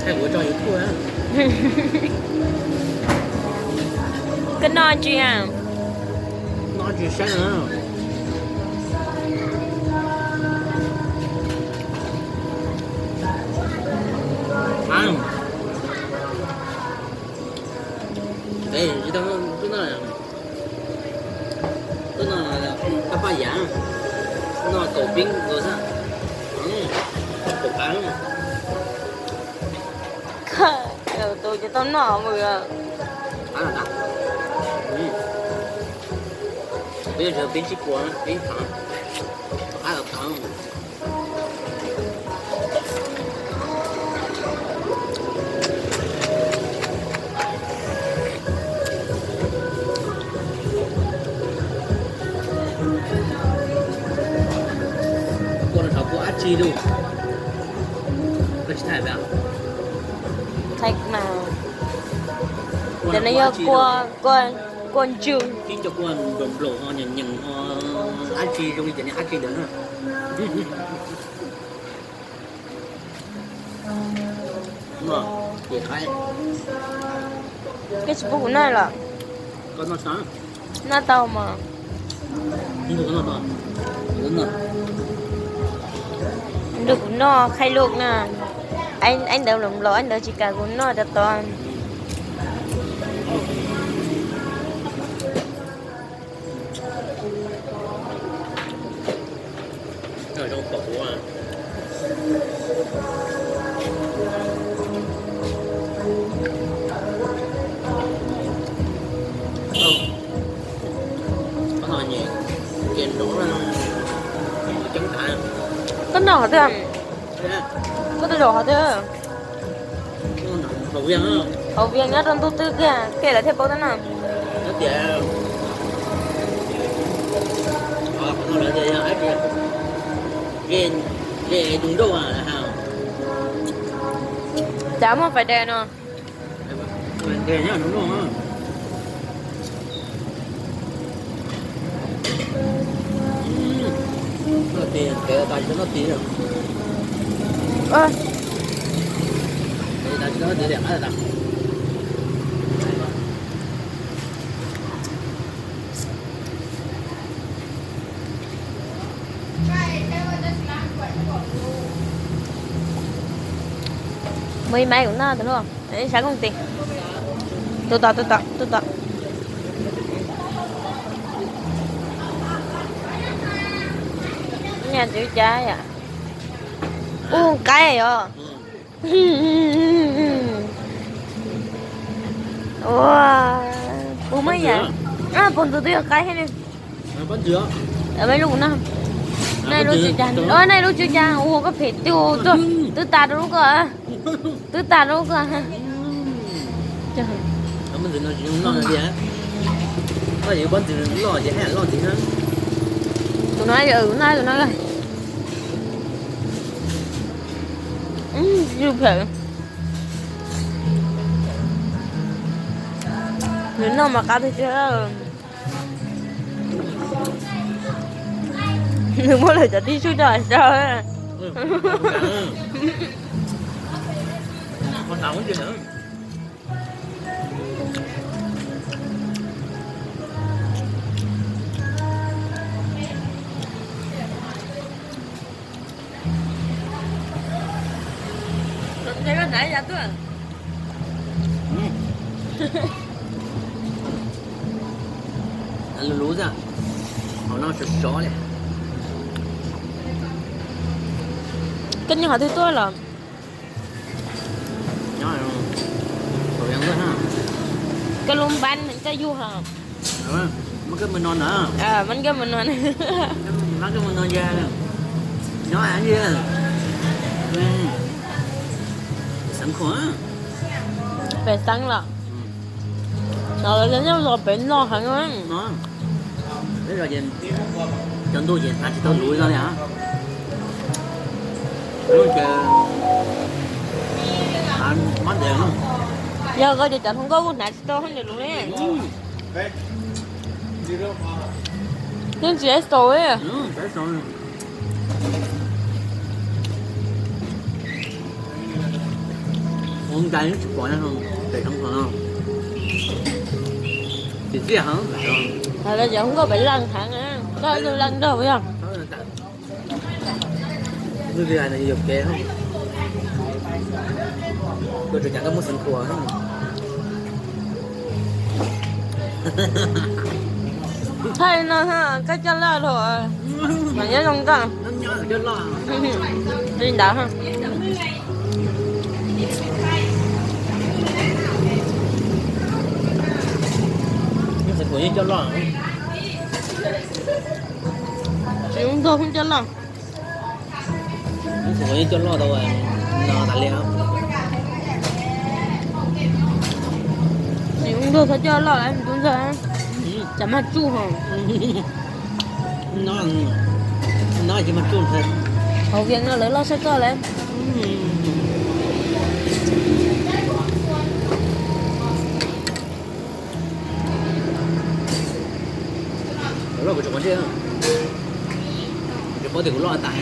Ua tso YouTube. Koj noj tsi a? Noj tsis saib na. Tsis tau, twb noj, twb noj pab paj yam, noj kaum pib nkaus xwb. Kaum pab. Tus ces tau noj mus. Peb tsib kua, peb phav, qab los phav. Kua no thaum kua dab tsi lauj? Koj tsis thaij peb? Thaij mas. Cov no yog kua, kua ntswg. Ib co kua nplaum nplaum ho nyeem nyeem ho dab tsi zoo li cov niag dab tsi ntawd na. Koj tsis pub kuv noj los? Noj tau mas. Nrog kuv noj khaij luj na. Aib ntawd nplaum nplaum, aib ntawd tsis kam kuv noj rau tod. Koj noj qhov twg? Koj tau zaum qhov twg? Hauv Vias nyob rau ntuj twg kiag, koj lawv thiaj paub tab na. Cas muaj fais des no. Muaj ib maiv kuv noj tus no, sab kooj tis. Tus tom, tus tom, tus tom. Nyaj txwv cas yom? Ub, qaib os. Ua, puas muaj yam? Puas ntxuv twb yog qaib thiab li. Maiv lub kuv noj. Noj lub tsw cas, noj lub tsw cas, ua koj phem twb, twb tas rau lub ko, twb tas rau lub ko. Tus no, noj tus no. Ywj phem. Nws noj mas qab tiag tiag. Nws muab lawv cov tib sub coj sau. Lus lus xwb, hauv no sov sov li. Koj nyob qhov twg tuaj los? Koj lub npab koj yug hos. Mab koj mus no na. Mab koj mus no na. Mab koj mus no ya. Nyob a li. Xeev Khuam. Pem xeev los? No los nyob los pem no heev. Peb los ces cov ntuj ces hnav tsis tau luv li no li. Ces hnav mab ntev. Yog koj ces cov hluas nkauj kuj hnav tsis tau hauj lwm luv li. Yeej tsis ib tau li. Ib tau. Ntawd tsis pom no, pem no, txiv txiaj heev. Hais tias cov nkauj pem laj heev, koj lub laj nrog yog. Lub li hais no yuam kev, koj tsuas cas koj muab xeev khuas. Thaij no, koj coj loj los mas nyob zoo nkauj li ntawd. Tsis ua ntuag kuj coj loj. Coj loj tau no tas li. Tsis ua ntuag txhob coj loj lawm tus ntxawg, tsam mag tsuj ho. No tsis mag tsuj, hauv Vias no lawv loj tshaj koj lawm. Loj kuv tsis quav ntsej, tsis paub tias kuv loj tas.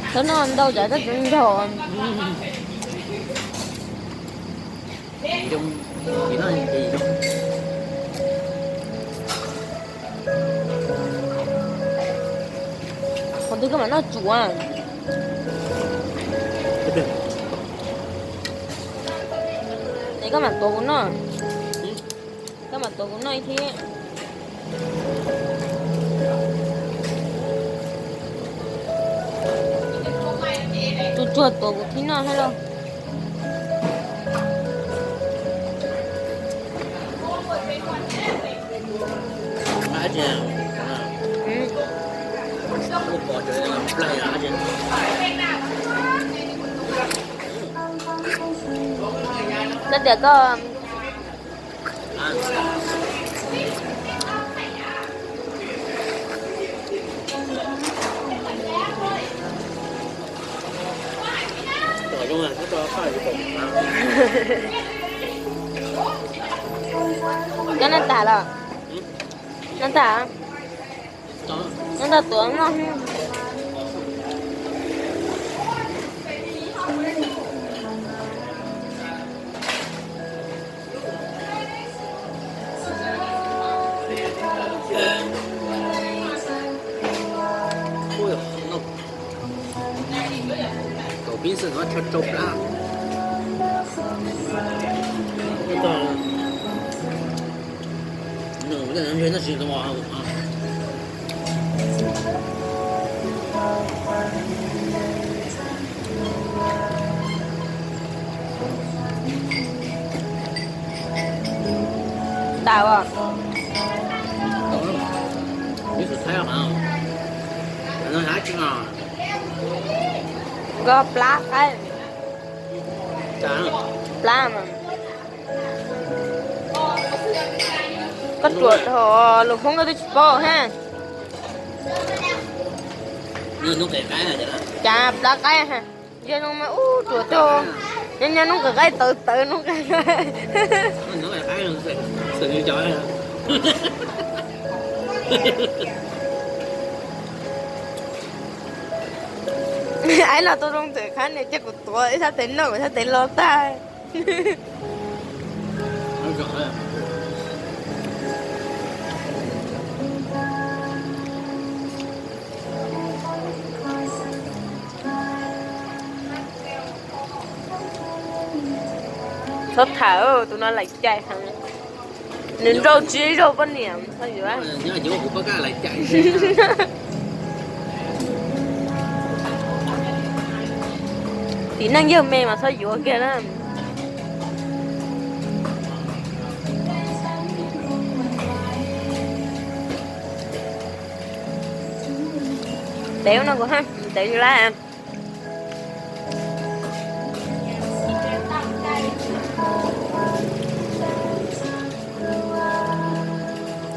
Txhob noj ntau tsam koj tsis nkaug. Qhov twg koj mam noj tsuav? Es koj mam tuav kuv noj. Koj mam tuav kuv noj ib thiab. Tus tsuag tuav kuv thiab noj thiab lauj. Koj tias koj Koj noj tas los? Noj tas? Noj tas tuav noj. Kaum pib xwb no tshuav rau plab. Tau. Koj plab qaib. Plab mas. Koj ruam dhau, lus Hmoob koj twb tsis paub ha. Cas plab qaib ha. Yog no mas ub ruam dhau. Nyob nyob noob qes qaib tawv tawv noob qes qaib. Aib los tau zoo ntxawm qhab niam cia kuv tuav ib sab tes noj ib sab tes los tag. Txhob tham, tus no laim cai heev. Nws nrauj tsis zaug poj niam txhob yuav. Tim neej yawg me mas txhob yuav kiag na. Tev no kuv ha, tev lawm.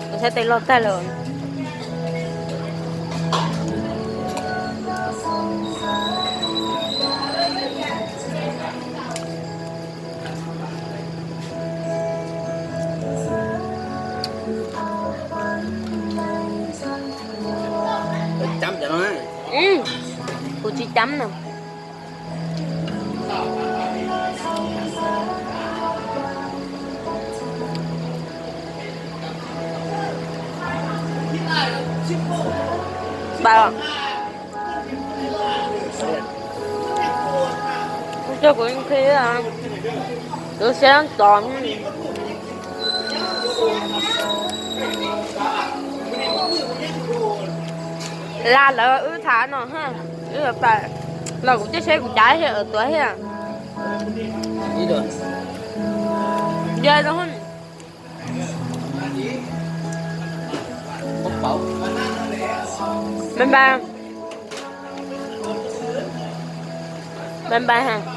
Kuv saib tes loj tag lawm. Cam cov no. Kuv tsis cam no. Coj kuv nqhis, kuv siab ntxov. Lam lawv wb tham no, wb los kuv thiaj saib kuv cav thiaj tuav thiab. Yog, bye bye. Bye bye ha.